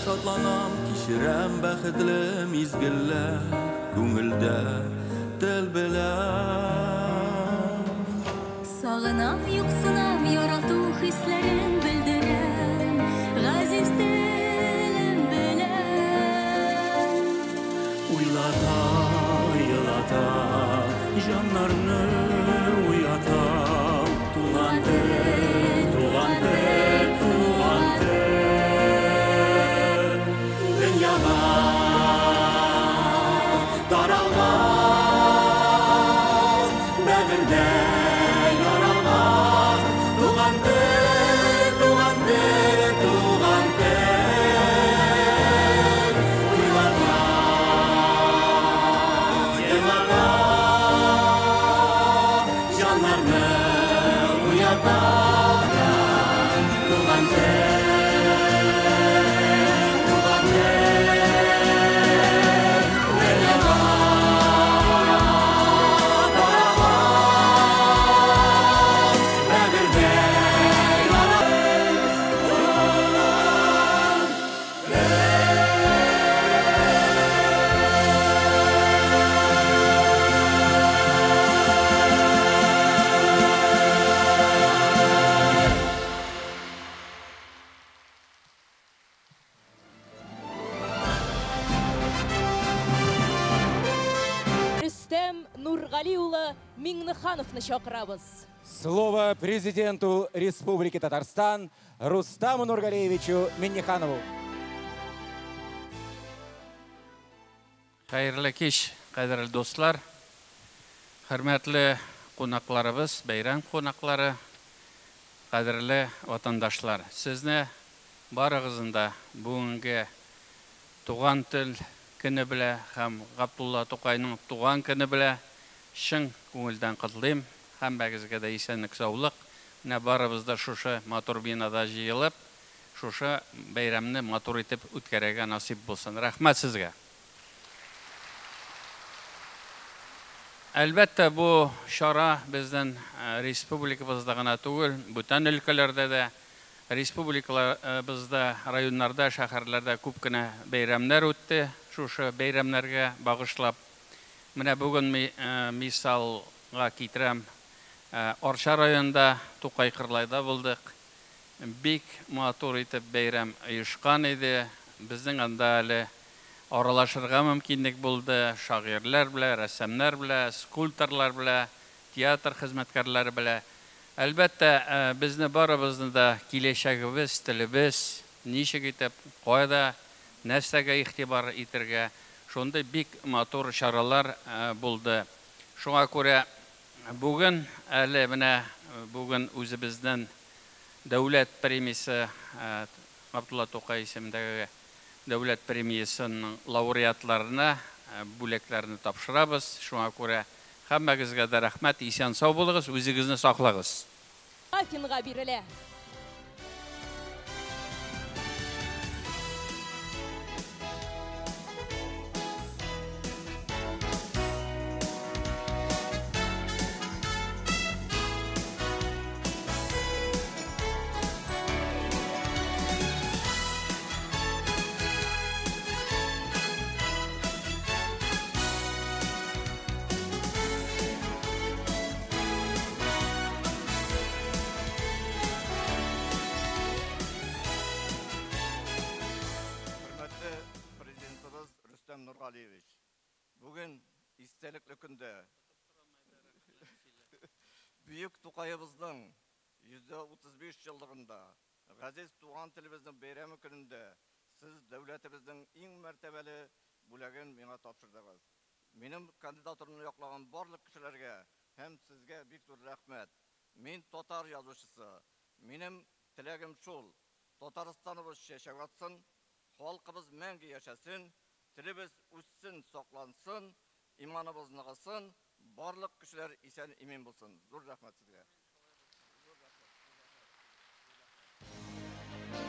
Шатланам, кичерәм бәхетле мизгелләр күңелдә тел белән. Сагынам, юксынам, ярату хисләрен белдерәм, газиз телем белән. Уйлата, елата, җаннарны уята, туган тел, туган тел, туган тел. Дөньяга таралган, бәгырьдә яралган, туган тел, туган тел, туган тел. Уйлата, елата, җаннарны уята, туган тел, туган тел. Дөньяга таралган, бәгырьдә яралган, туган. Рөстәм Нургали улы Миңнехановны чакырабыз. Слово президенту Республики Татарстан Рустаму Нургалиевичу Минниханову. Хәерле кич, кадерле дуслар, хөрмәтле кунакларыбыз, бәйрәм кунаклары, кадерле ватандашлар. Сезне барыгызны да бүгенге туган тел көне белән һәм Габдулла Тукайның туган көне белән чын күңелдән котлыйм. Һәммәгезгә дә исәнлек, саулык. Менә барыбыз да шушы матур бинада җыелып, шушы бәйрәмне матур итеп үткәрергә насыйп булсын. Рәхмәт сезгә. Әлбәттә, бу чара безнең республикабызда гына түгел, бүтән өлкәләрдә дә, республикабызда, районнарда, шәһәрләрдә күп кенә бәйрәмнәр үтте, шушы бәйрәмнәргә багышлап. Менә бүген мисалга китерәм, Арча районында Тукай Кырлайда булдык. Бик матур итеп бәйрәм оешкан иде. Безнең анда әле аралашырга мөмкинлек булды. Шагыйрьләр белән, рәссамнар белән, скульпторлар белән, театр хезмәткәрләре белән. Әлбәттә, безне барыбызны да киләчәгебез, телебез, ничек итеп, кайда, нәрсәгә игътибар итергә, шундый бик матур чаралар булды. Шуңа күрә бүген әле менә бүген үзебезнең дәүләт премиясе, Габдулла Тукай исемендәге дәүләт премиясенең лауреатларына бүләкләрне тапшырабыз. Шуңа күрә һәммәгезгә дә рәхмәт, исән сау булыгыз, үзегезне саклагыз. Афинга бирелә. Хөрмәтле президентыбыз Рөстәм Нургалиевич, бүген истәлекле көндә бөек Тукаебызның 135 еллыгында, газиз туган телебезнең бәйрәме көнендә сез дәүләтебезнең иң мәртәбәле бүләген миңа тапшырдыгыз. Минем кандидатурамны яклаган барлык кешеләргә һәм сезгә бик зур рәхмәт. Мин татар язучысы. Минем теләгем шул: Татарстаныбыз чәчәк атсын, халкыбыз мәңге яшәсен, телебез үссен, саклансын, иманыбыз ныгысын, барлык кешеләр исән имин булсын. Зур рәхмәт сезгә.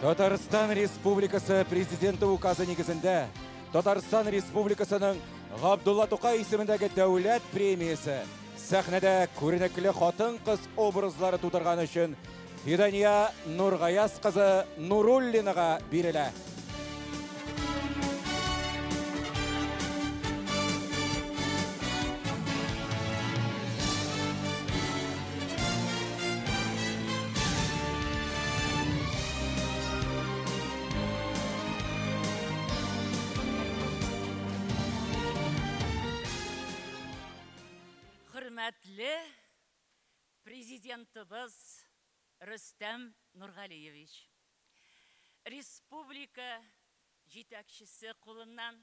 Татарстан Республикасы Президенты указы нигезендә Татарстан Республикасының Габдулла Тукай исемендәге дәүләт премиясе сәхнәдә күренекле хатын-кыз образлары тудырган өчен Фидания Нургаяз кызы Нуруллинага бирелә. Хөрмәтле президентыбыз Рөстәм Нургалиевич, республика җитәкчесе кулыннан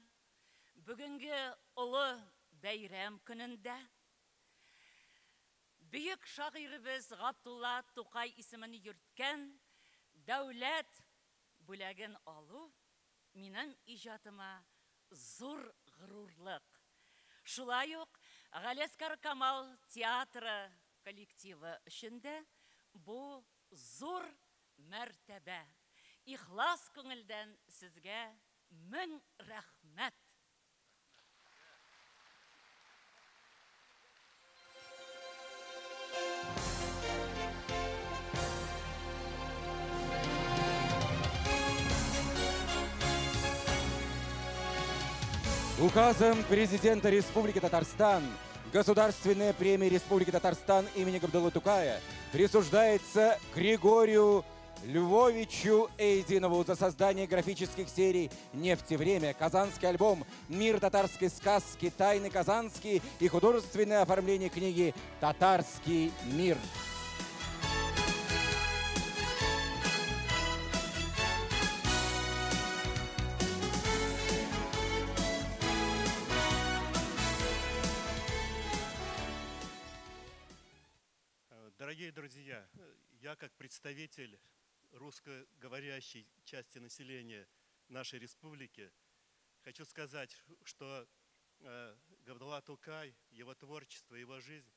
бүгенге олы бәйрәм көнендә бөек шагыйребез Габдулла Тукай исемен йөрткән дәүләт бүләген алу минем иҗатыма зур горурлык. Шулай ук Галиәсгар Камал театры коллективы өчен дә бу зур мәртәбә. Ихлас күңелдән сезгә мең рәхмәт. Указом президента Республики Татарстан Государственная премия Республики Татарстан имени Габдуллы Тукая присуждается Григорию Львовичу Эйдинову за создание графических серий «Нефть и время», «Казанский альбом», «Мир татарской сказки», «Тайны казанские» и художественное оформление книги «Татарский мир». Дорогие друзья, я как представитель русскоговорящей части населения нашей республики хочу сказать, что Габдулла Тукай, его творчество, его жизнь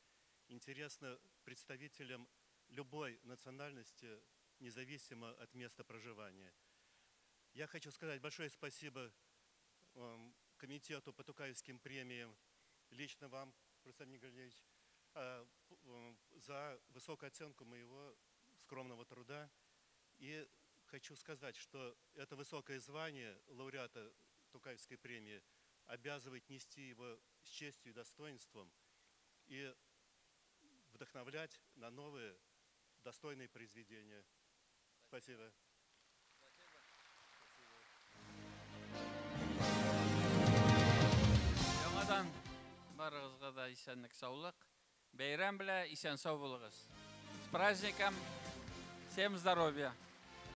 интересна представителям любой национальности, независимо от места проживания. Я хочу сказать большое спасибо комитету по Тукаевским премиям, лично вам, Рустам Николаевич, за высокую оценку моего скромного труда. И хочу сказать, что это высокое звание лауреата Тукаевской премии обязывает нести его с честью и достоинством и вдохновлять на новые достойные произведения. Спасибо. Яңадан барыгызга да исәнлек, саулык. Бәйрәм белән, исән сау булыгыз. С праздником! Всем здоровья!